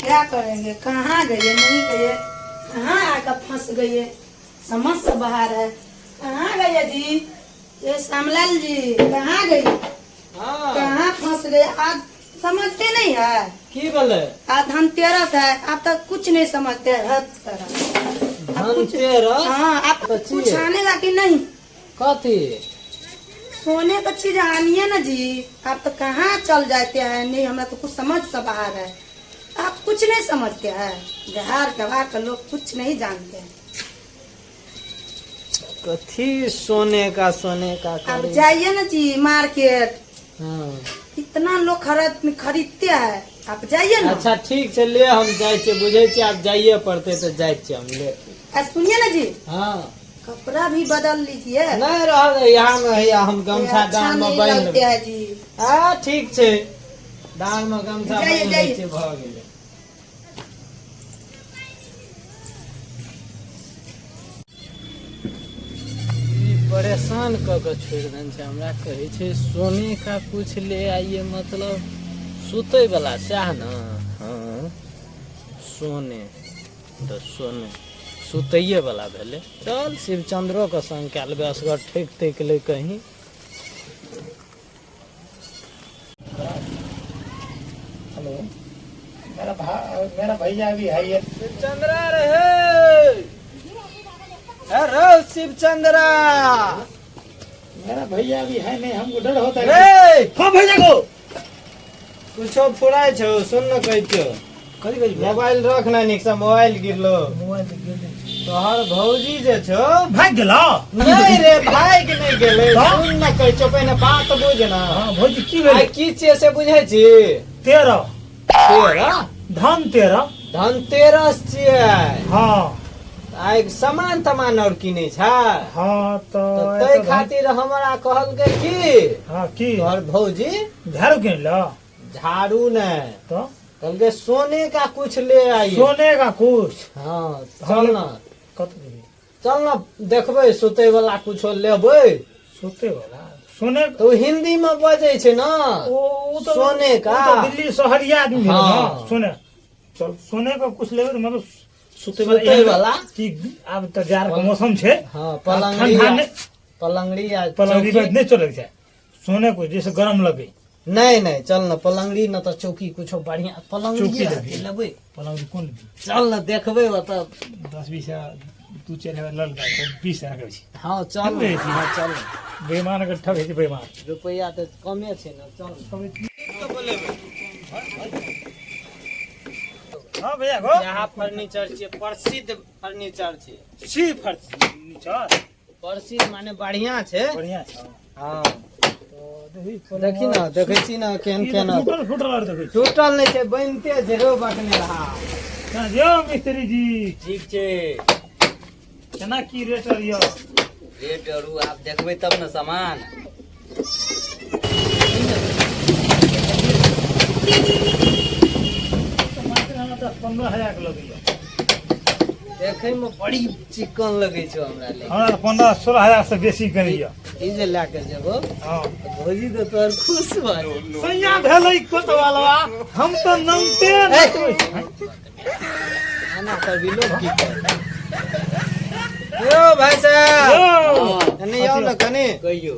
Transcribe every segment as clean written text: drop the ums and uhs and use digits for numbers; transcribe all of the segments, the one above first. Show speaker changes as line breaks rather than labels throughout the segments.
क्या करेंगे, कहाँ गए नहीं गए, कहाँ आकर फंस गए, समझ से बाहर है। कहाँ गए जी ये श्यामलाल जी, कहाँ गए?
हाँ।
कहाँ फंस गए आज, समझते नहीं है।
की भेलै?
आज धनतेरस है, आप तक कुछ नहीं समझते हैं, हद तरह।
धनतेरस?
हाँ, आप
तो
कुछ
छियै।
आने ला कि नहीं?
कथी?
सोने का चीज आनी है ना जी। आप तो कहाँ चल जाते हैं, नहीं हमरा तो कुछ समझ से बाहर है। आप कुछ नहीं समझते हैं, बिहार गवार के लोग कुछ नहीं जानते हैं।
कथी सोने का, सोने का
आप
करी?
जाइए ना जी मार्केट।
हाँ।
कितना लोग खरीदते हैं, आप जाइए ना।
अच्छा ठीक छै, ले हम जाइ छियै, बुझै छियै आब जाइए पड़तै तऽ जाइ छियै हम ले।
सुनिए ना जी।
हाँ।
कपड़ा भी बदल लीजिए।
नहि रहल यहाँ मे, हैया हम
ये
गमछा
अच्छा
डाँर मे
नहीं
बान्हि
लगते
लेबै।
है जी।
आ ठीक छै, डाँर मे गमछा
जाइए,
बान्हि लै
जाइए।
छियै, भऽ गेलै। ई परेशान कऽ के छोड़ि देने छै हमरा। कहै छै सोने का कुछ ले आइए, मतलब सुतै वाला सएह ने। हँ, सोने तऽ सोने सुतैये वाला भेलै। चल शिवचंद्रो के संग कए लेबै, असगर ठकि तकि लै कहीं।
हेलो, मेरा भैया भी है ये।
शिवचंद्रा रे, हे रौ शिवचंद्रा।
मेरा भैया भी है नहीं, हमको डर होता है।
रे।
हाँ भैया को
कुछो फुराइ छौ, सुन न, कहै छियौ।
कथी कहै?
मोबाइल रख ना नीक से, मोबाइल गिरलो।
मोबाइल तऽ गिर जाइ।
तोहर भौजी जे छौ
भागि गेलो?
नहि रे, भागि नहि गेलै।
तऽ?
सुन न, कहै छियौ, पहिने बात बुझ ना।
हाँ भौजी, की
आइ
भेलै?
की छियै से बुझै छी?
13।
13।
धन 13।
धनतेरस छियै।
हाँ।
आइ सामान तमान और किनै छै।
हाँ
तऽ
तऽ
ताहि खातिर हमरा कहलकै की।
हाँ, की?
तोहर भौजी
झाड़ू किन ल।
झाड़ू नहि।
तऽ?
कहलकै सोने का कुछ ले आइए।
सोने का कुछ?
हाँ, चल ना।
कत लेबै?
चल ना, देखबै, सुतै वाला कुछो लेबै।
सुते वाला सोने?
तऽ ओ हिंदी मे बजै छै ना।
ओ तऽ
सोने का।
ओ तऽ दिल्ली शहरिया आदमी भेलै
हाँ।
ना। सोने, चल सोने का कुछ लेबै तऽ मतलब सुते वाला।
सुतै वाला।
कि आब तऽ जाड़ के मौसम छै।
हाँ।
आब
पलंगड़ी
ठंडा नहि।
पलंगड़ी आ
पलंगड़ी
चौकी।
पर नहि चलै छै, सोने को जैसे गरम लगे।
नहीं नहीं, चल ना, पलंगड़ी न तऽ चौकी कुछो बढ़िया पलंगड़ी
चौकी लेबही?
लेबै।
पलंगड़ी कोन लेबही?
चल ना, देखबै ओतऽ।
10-20 हजार, 2-4 हजार लऽ लेबै तऽ 20 हजार के छै।
हाँ चल।
लेबै छी।
हाँ चल ना।
बेईमान अगर ठग छै बेईमान।
रुपैआ तऽ कमे छै ने, चल ना।
हाँ भैया गो।
यहाँ फर्नीचर छियै, प्रसिद्ध फर्नीचर छियै।
छी फर्नीचर।
प्रसिद्ध माने बढ़िया छै।
बढ़िया छै।
हाँ।
तऽ देखी।
देखी ना, देखै छी ना केहन
ई तऽ
केहन।
टूटल फूटल आर देखै छी।
टूटल नहि छै, बनिते छै रौ बकने रहा।
यौ मिस्त्री जी।
ठीक छै।
केना की रेट आर यऽ?
रेट आर आब देखबै तब ने सामान।
10-15 हजार के लगैया।
देखै मे बड़ी चिकन लगै छौ हमरा ले।
हमरा तऽ 15-16 हजार से बेसी करैया।
ई जे लए के जेबो
हाँ।
तऽ भौजी तऽ तोहर खुश भऽ जेतौ।
सैया भेलै कोतवालवा, हम तऽ नमते नचबै छी।
एना करबी लोग की करतै? यौ भाई साहब।
यौ।
कनि आउ ने कनि।
कहियौ।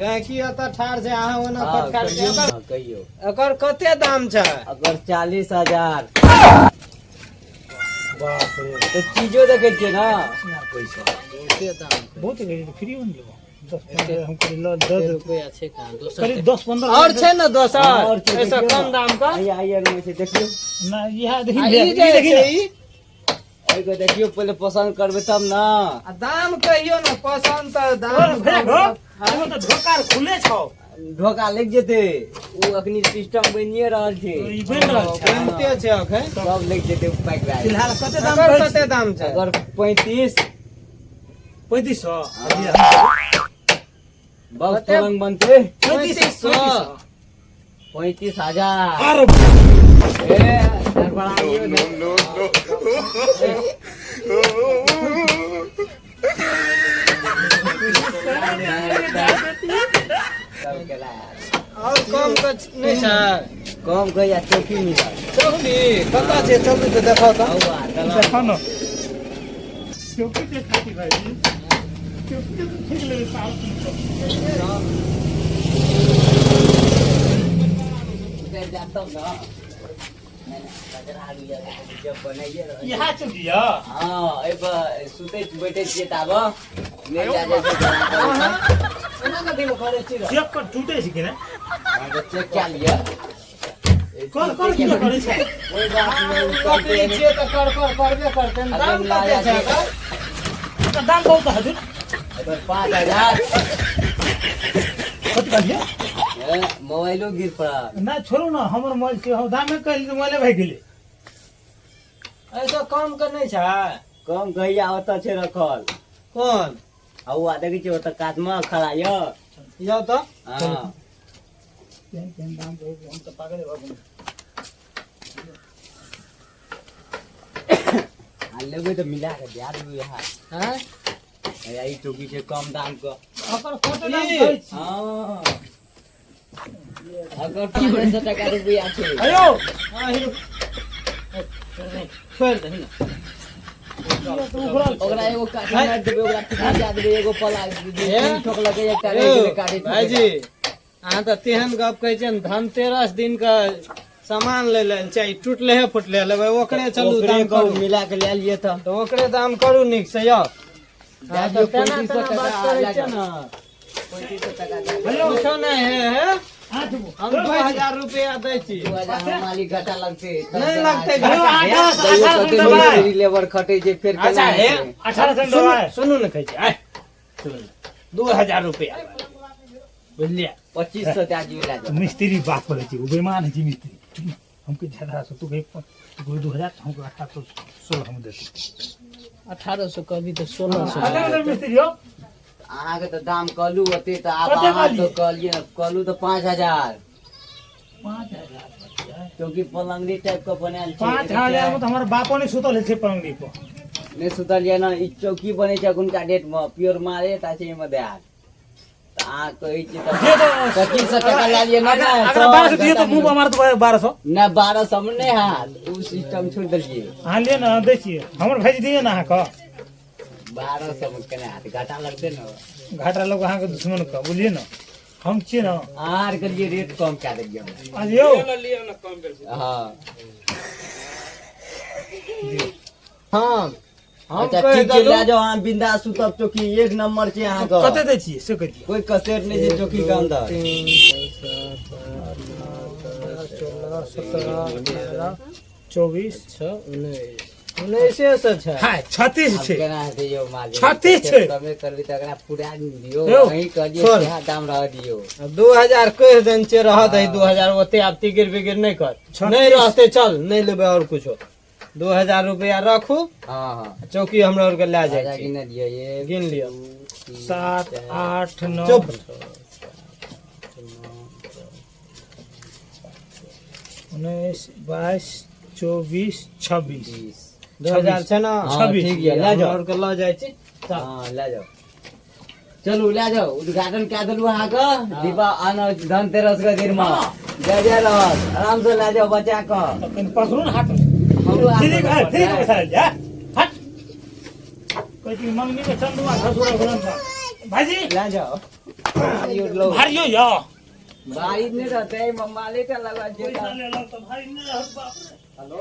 गायकी एतऽ ठाढ़ छै, अहाँ ओना
हँ,
फटकार
कहियौ
छै।
ने, कहियौ।
एकर कते दाम छै?
अगर 40,000।
बाप रे।
तऽ चीजो देखै छियै ने।
इतना पैसा?
बहुते दाम।
बहुत भेल, फ्री में लेबो 10-15 हम करी ल दऽ देतै।
रुपया छै कहाँ दोसर?
करीब 10-15।
और छै ने दोसर?
और छै,
एहिसँ
देखियौ
कम
ने।
दाम का।
आइए आइए रूम छै, देखियौ।
ना इएह देखी।
आ ई
ई
जे
देखी
छै
ने।
ई?
एहिके देखियौ, पहिले पसन्द करबै तब ने।
आ दाम कहियौ ने, पसन्द तऽ दाम।
और भैया गो, एगो तऽ धोखा आर खुले छौ।
धोखा लागि जेतै, ओ अखनी सिस्टम बनिए रहल छै।
ई बनि रहल छै।
बनिते छै अखन।
सब लागि जेतै, पैक भए जेतै।
फिलहाल कते दाम
एकर
कहै छी?
कते दाम छै?
अगर 35।
3500।
बस।
कते?
पलंग बनतै।
3500।
35,000।
आरो?
ए गड़बड़ाइयो नहि। सब केला।
और कम के नहि छै?
कम कहिया चौकी मिलत?
चौकी कतऽ छै? चलू तऽ देखाउ तऽ।
हौआ दलान।
देखो न, चौकी के खाती भाईजी, चौकी के तऽ ठीक लेबै साल।
उतर जायब तब ने। नहि, नहि, कचरा आलू यऽ, जब बनाइए रहल छी।
इएह चौकी यऽ?
हँ, एहि पर सुतै बैठै छियै ताबे नहि जा जाइ छै दलान पर।
एना कथी लए करै छी रे?
चेक कर, टूटे छै कि नहि?
हँ, तऽ चेक कए लिअ।
कर कर, की करै छै?
कोइ बात नहि, ओ
लकड़ी
करतै।
छियै तऽ कर कर करबे करतै ने। दाम कते छै एकर?
एकर दाम बहुत हजूर।
एकर 5000।
कथी कहलियै?
हे, मोबाइलो गिर पड़ल।
नहि, छोड़ू ने, हमर मोबाइल छै। हम दामे कहली तऽ मोबाइले भए गेलै।
एहिसँ कम के नहि छै?
कम कहिया, ओतऽ छै रखल।
कोन?
हौआ देखै छियै, ओतऽ कातमे खड़ा यऽ।
यौ तऽ
हँ।
केहन केहन दाम कहै छै, हम तऽ पागले भऽ गेलहुँ।
आ लेबै तऽ मिला कऽ दए देबै यहाँ।
हँ।
हैया ई चौकी छै कम दाम के।
ओकर कते दाम
ई?
कहै छी?
हँ, अगर 500 टका रुपया छै।
अयो।
हँ, हिरो। छोड़ि दही ने।
उखड़ल छै।
ओकरा एगो काठी मारि देबै, ओकरा पीछा दए देबै। एगो पला
हे?
ठोकलकै, एकटा रहि गेलै काठी ठोकै।
भाईजी, अहाँ तऽ तेहन गप कहै छियै ने, धनतेरस दिन के सामान लै लेल चाही, टूटले हे फुटले लेबै ओकरे। चलू,
ओकरे
दाम
कहू
करू।
मिला के लए लिअ तऽ।
तऽ ओकरे दाम करू नीक से यौ।
दए
अहाँ
दियौ
तऽ तेना
3500
तेना
टका
बात करै
लए
छियै
जाउ।
ने।
3500 टका दए दियौ।
हेलो।
कुछो नहि हे हे।
8 गो।
हम 2000 रुपया दै छी।
2000 हम मालिक, घाटा लगतै।
नहि लगतै।
हेलो,
घाटा।
18
तैयो
18
कते
सए देबै।
मिस्त्री लेबर खटै छै फेर केना
अच्छा हे।
हेतै?
1800
सुनू
देबै।
सुनू ने, कहै छी आइ सुनू, 2000 रुपया बुझलियै?
2500 दए दियौ, लए जाउ।
मिस्त्री बात करै छै, ओ बेईमान है छै मिस्त्री। चुप ना, हमके ज्यादा से तू कही, तू कही 2000, हमको 1816 हम देते।
1800 कभी तऽ 1600।
1800 मिस्त्री हो।
अहाँके तऽ दाम कहलू ओते तऽ आब
कते
अहाँ तऽ
कहलियै?
कहलियै ने, कहलू तऽ 5000।
5000?
क्योंकि पलंगड़ी टाइप के बनायल छै।
5000 में तो हमारे बापो नहीं सुतल है छै पलंगड़ी पर।
नहि सुतल यऽ ने। ई चौकी बनै छै एखुनका डेट मे, प्योर मारे टा छै एहिमे देल। तऽ अहाँ कहै छियै
जे
तऽ
तऽ
2500 टका लए लिअ ने।
अगर 1200 दिए तो मुंह पर मार दो 1200।
नहि, 1200 मे नहि हैत, ओ सिस्टम छोड़ि देलियै।
अहाँ लिए ने, दै छियै। हमर भाईजी दिए ने अहाँके।
1200 मे केना हैत? घाटा लगतै ने।
घाटा लोग अहाँके दुश्मन के बुझलियै ने, हम छियै ने।
अहाँ आर के लिए रेट कम कए देलियै हमरा।
आज यौ।
हँ।
हम
अच्छा
कहि
ठीक छै, लए
देलहुँ।
जाउ अहाँ बिंदास सुतब। चौकी एक नंबर छै अहाँके।
कते दै छियै से कहि दियौ।
कोई कसेर नहि छै चौकी के अंदर।
3, 7, 8, 9, 10, 16, 17, 18,
24।
6, 19, 1900 छै।
हाँ, 36
आब
छै।
केना हेतै यौ मालिक?
36 छै।
कमे करबै तऽ एकरा पूरा दियौ।
यौ,
अहीं कहलियै
छोड़।
सएह दाम रहऽ दियौ।
2000 कहि देने छियै, रहत है 2000 ओते। आब तिगिर बिगिर नहि कर।
36।
नहि रहतै, चल, नहि लेबै आओर कुछो। 2000 रुपया राखू।
हँ हँ।
चौकी हमरा आरके लए जाइ
अच्छा
छी।
गिन दियौ, 1,
गिन लिअ।
2, 3,
7,
4,
8, 9।
चुप।
19, 22, 24, 26।
20।
2000 छै ने?
हँ,
26।
ठीक यऽ, लए
हमरा
जाउ।
आरके लऽ जाइ छी।
हँ, लए जाउ, चलू लए जाउ। उद्घाटन कए देलू अहाँके दीपा अन धनतेरस के दिन मे। जय जय रहत, आराम से लए जाउ बचा कऽ।
तऽ कनि पकड़ू ने हाथ।
हमरो हाथ
ठीक है,
मे
ठीक
पड़तै।
बैठा जा, हट। कहै छी मंगनी के चंदुआ घसुरा घुरन भाईजी।
लए जाउ।
भारियो यौ।
बारिश नहि रहतै, माले का लगा
पैसा
जेता।
लेलहुँ तऽ भारी नहि रहत, बाप रे।
हेलो।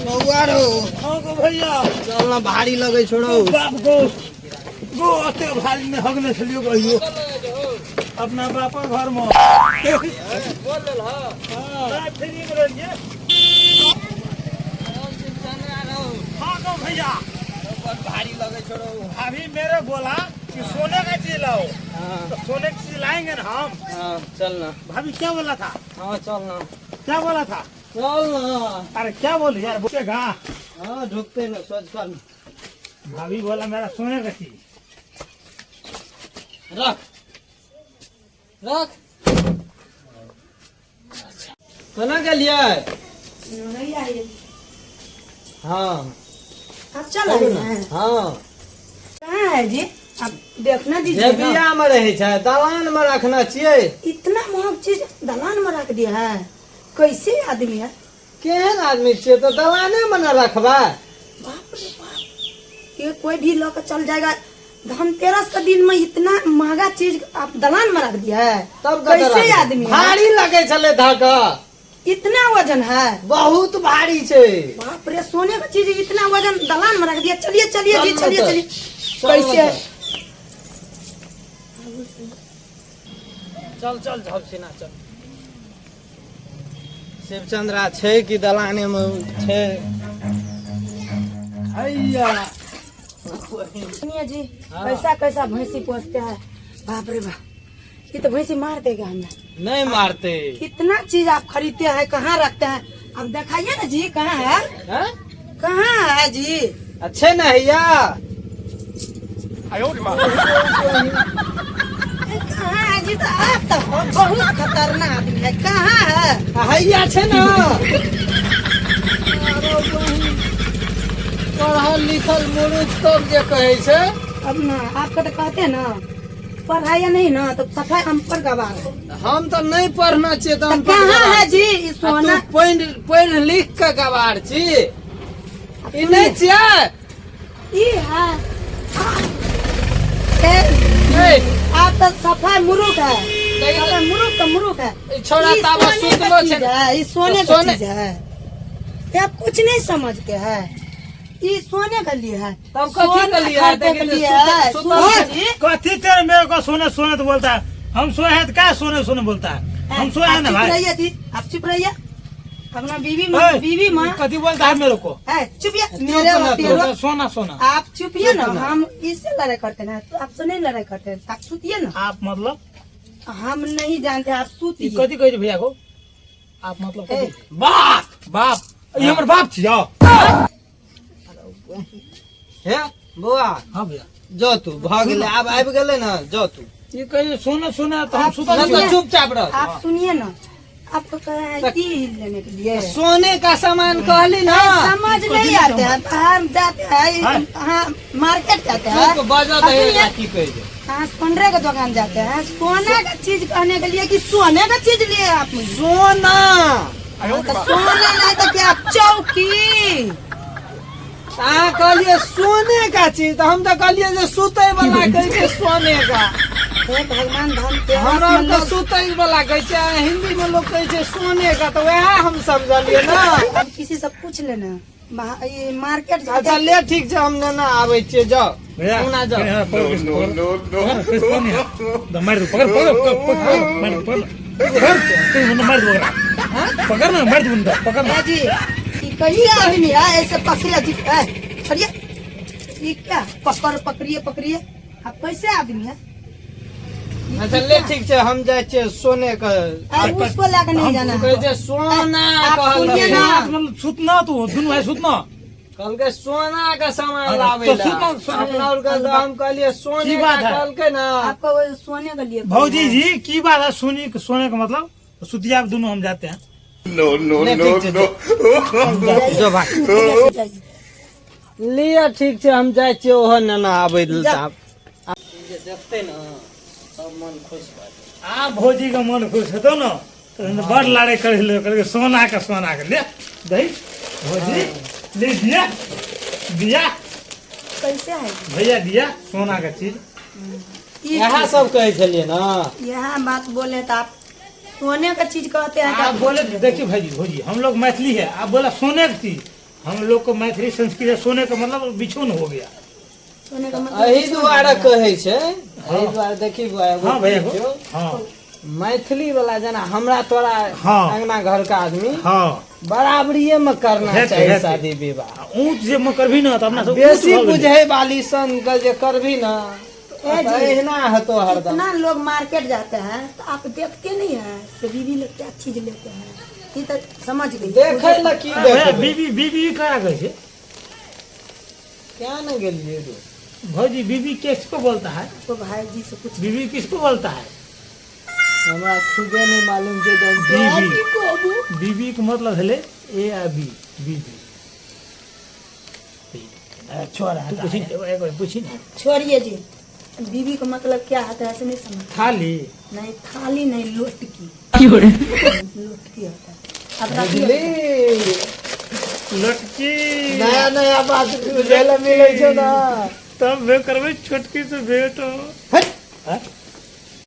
बौआ रौ।
हाँ गो भैया।
चल ना, भारी लगै छौ रौ।
बाप गो गो, ओते भारी नहि हगने छलियो कहियो अपना बापक घर मे। हाँ, फ्री मे रहलियै। हाँ गो भैया।
भारी लगै छौ रौ।
अभी मेरे बोला कि सोने का चीज लाओ।
हाँ।
तो सोने की चीज लाएंगे ना हम।
हाँ, चल ना।
भाभी, क्या बोला था?
हाँ, चल ना।
क्या बोला था?
चल ना।
अरे, क्या बोल यार, बोलेगा?
हाँ, ढुकते ना, सोच कर।
भाभी बोला मेरा सोने का चीज।
रख रख। केना गेलियै?
नहीं आई।
हाँ।
आप चल आए हैं?
हाँ।
कहाँ है जी? आप देखना दीजिए ना।
जेबिया में रहै छै, दलान में रखने छियै।
इतना महंग चीज दलान में रख दिया है, कैसे आदमी है?
केहन आदमी छियै तऽ दलाने में ने रखबै।
बाप रे बाप, ये कोई भी लऽ के चल जाएगा। धनतेरस के दिन में इतना महंगा चीज आप दलान में रख दिया है,
तब कतऽ
कैसे
रखबै?
आदमी है?
भारी लगै छलै धऽ कऽ।
इतना वजन है?
बहुत भारी छै।
बाप रे, सोने का चीज इतना वजन दलान में रख दिया। चलिए चलिए जी,
चल
चलिए
ना तो।
चलिए।
चल ना
कैसे?
तो। चल चल झपसिना चल। शिवचंद्रा छै कि दलाने में छै? हैया।
सुनिए जी।
हाँ।
कैसा कैसा भैंसी पोसते हैं, बाप रे बाप, ये तो भैंसी मार देगा हमें।
नहीं मारते।
कितना चीज आप खरीदते हैं, कहाँ रखते हैं? अब दिखाइए ना जी, कहाँ है?
हैं?
कहाँ है जी?
अच्छे ना हैया।
ए, कहाँ है जी? तो आप तो बहुत खतरनाक आदमी है। कहाँ है?
हैया छै ना। आरो बहिन, पढ़ल लिखल मुरुख तब जे कहै छै।
अब ना आपका तो कहते हैं ना, पढ़ाई नहीं ना तो सफाई हम पर गवार है।
हम तऽ नहि पढ़ने छियै तऽ
तो
हम
कहाँ है जी ये
आ
सोना?
तू पढ़ पढ़ लिख के गवार छी। ई नहि छियै?
ई है। ए,
ए,
आप तो सफाई मुरुख है।
तो
सफाई मुरुख तो मुरुख है।
ई छोड़ा
ई
ताबा
सोने का
सुतलो
चीज
छै।
है, ई सोने
तो
का
सोने-
चीज है। ये आप कुछ नहीं समझते हैं। ई सोने के लिए है।
तब कथी के
सोना
लिए है?
खरीदे के
देखिए,
लिए
सुतल-
है।
सुतल
सुनिए
छै।
जी।
कथी तेरे मेरे को सोने सोने तो बोलता है। हम सोए हैं तो क्या सोने सोने बोलता है? हम सोए हैं
आप
ना
चुप
भाई।
रहिए जी, आप चुप रहिए। अपना बीवी माँ,
ए,
बीवी माँ।
कथी बोलता है मेरे को?
ए, चुपिए
चुप
मेरे
ना
होते
तू।
हो।
सोना सोना।
आप चुपिए ना।
चुप ना।
हम इससे लड़ाई करते ना, तो आपसे नहीं लड़ाई करते हैं। आप सुतिए ना।
आप मतलब?
हम नहीं जानते, आप
ई
सुतिए।
कथी कहै छै भैया को? आप मतलब
ए,
कथी? बाप बाप, ई हमर बाप छी। जाओ।
हे बौआ।
हाँ भैया।
जो तू भऽ गेलै, आब आबि गेलै ने, जो तू।
ई कहै सोना सोना तो हम
आप
सुतल
नहि
छियै।
तऽ चुपचाप रह।
आप सुनिए ना, आपको कहा है की लेने के लिए?
सोने का सामान कहली ना।
समझ नहीं आते हैं, बाहर जाते हैं।
हाँ।
हाँ, मार्केट जाते हैं।
चुप, बजऽ
आप
दही।
सुनिए,
की कहै छै?
हाँ, सोने का दुकान जाते हैं, सोना का चीज कहने के लिए कि सोने का चीज लिए आप मुझे?
सोना।
हाँ, तो सोना नहीं तो क्या चौकी?
अहाँ कहलिए सोने का चीज, तऽ हम तऽ कहलिए जे सुतै वाला कहै छै सोने का।
हे भगवान, धन तेरस
हमरा
में
आरके
लोग
सुतै वाला कहै छै आ हिंदी में लोग कहै छै सोने का, तऽ वएह हम समझलिए ना।
अब किसी से पूछ लेना, ये मार्केट जाते
अच्छा ले, ठीक छै, हम नेना आबै छियै, जाउ।
भैया
अंगना जाउ।
हाँ, पकड़, पकड़, पकड़, पकड़, पकड़, मार दो, पकड़ पकड़ पकड़ पकड़, मार दो, पकड़ पकड़, तू मार दो, पकड़ पकड़ ना, मार दो उनका, पकड़ ना।
है जी, ये कैसे आदमी है ऐसे पकड़िए जी? ए, छोड़िए, ये क्या पकड़ पकड़िए पकड़िए, आप कैसे आदमी है?
अच्छा ले, ठीक छै, हम जाइ छियै सोने के।
अब उसको लाके नहीं जाना
कहै
है।
छै सोना।
आप सुनिए
कहलकै
ना।
मतलब सुतना तू, दुनू भाई सुतना।
कहलकै सोना के सामान
अरे,
लाबै
तो
लए।
सुतना, सोना।
अपना आर के तऽ हम कहलियै सोने
की
का
बात है?
कहलकै ना।
आपका वो सोने के लिए
भौजी जी की बात है? सुनी सोने का मतलब सुतिया, दोनों हम जाते हैं।
No, no,
नहीं,
no,
ठीक है,
no.
जो भाई
जाइए।
लिअ, ठीक छै, हम जाइ छियै, ओहो नेना आबै लए।
जा।
आब जे देखतै ने तब मन खुश भऽ जेतै।
आ भौजी के मन खुश हेतौ ने तो बड़ लड़ाई करे ले, कहलकै सोना के सोना के ले दही भौजी ले दिया दिया।
कैसे है?
भैया दिया सोना के चीज।
ई
इएह सब कहै छलियै ने।
यह बात बोले तो आप सोने का चीज कहते हैं
आप
कि
बोले, देखिए भाई भौजी, हम लोग मैथिली है। आप बोला सोने की चीज, हम लोग को मैथिली संस्कृत है, सोने का मतलब बिछौन हो गया।
सोने का मतलब
एहि दुआरे कहै छै, एहि दुआरे देखी बौआ, एगो
हाँ भैया
चीज छौ।
हाँ।
मैथिली वाला जेना हमरा तोरा
हाँ।
अंगना घर का आदमी
हाँ।
बराबरीये में करना
हेतै,
चाही
हेतै।
शादी विवाह।
आ ऊँच जे मे करबही ने तऽ अपना सब ऊँच
बेसी
भऽ गेलै।
बुझै वाली सन के जे करबी ने
ए
तऽ
जी।
एहिना हेतो हरदम।
इतना लोग मार्केट जाते हैं तो आप देखते नहीं हैं से बीवी लोग क्या चीज लेते हैं? ये तो समझ गई।
देखै लए की
भैया,
देखबै?
बीबी बीबी करा कहै छै?
क्या ने गेलियै रे?
भौजी, बीबी किसको बोलता है?
तो भाई जी से कुछ
बीबी किसको बोलता है?
हमरा खुदे नहि मालूम छै तऽ हम तोरा
बीबी।
की कहबो।
बीबी के मतलब भेलै ए आ बी, बीबी।
छोड़ा।
तू पूछी, एक बार पूछी ना।
छोड़िए जी। बीवी का मतलब क्या होता है ऐसे नहीं समझ।
थाली।
नहीं, थाली नहीं, लोटकी। लोटकी होता है। अब रखिए।
बुझली?
लटकी।
नया नया बात बुझै लए मिलै छै ने।
तब भे करबै छोटकी से भेंट।
हट।
हाँ?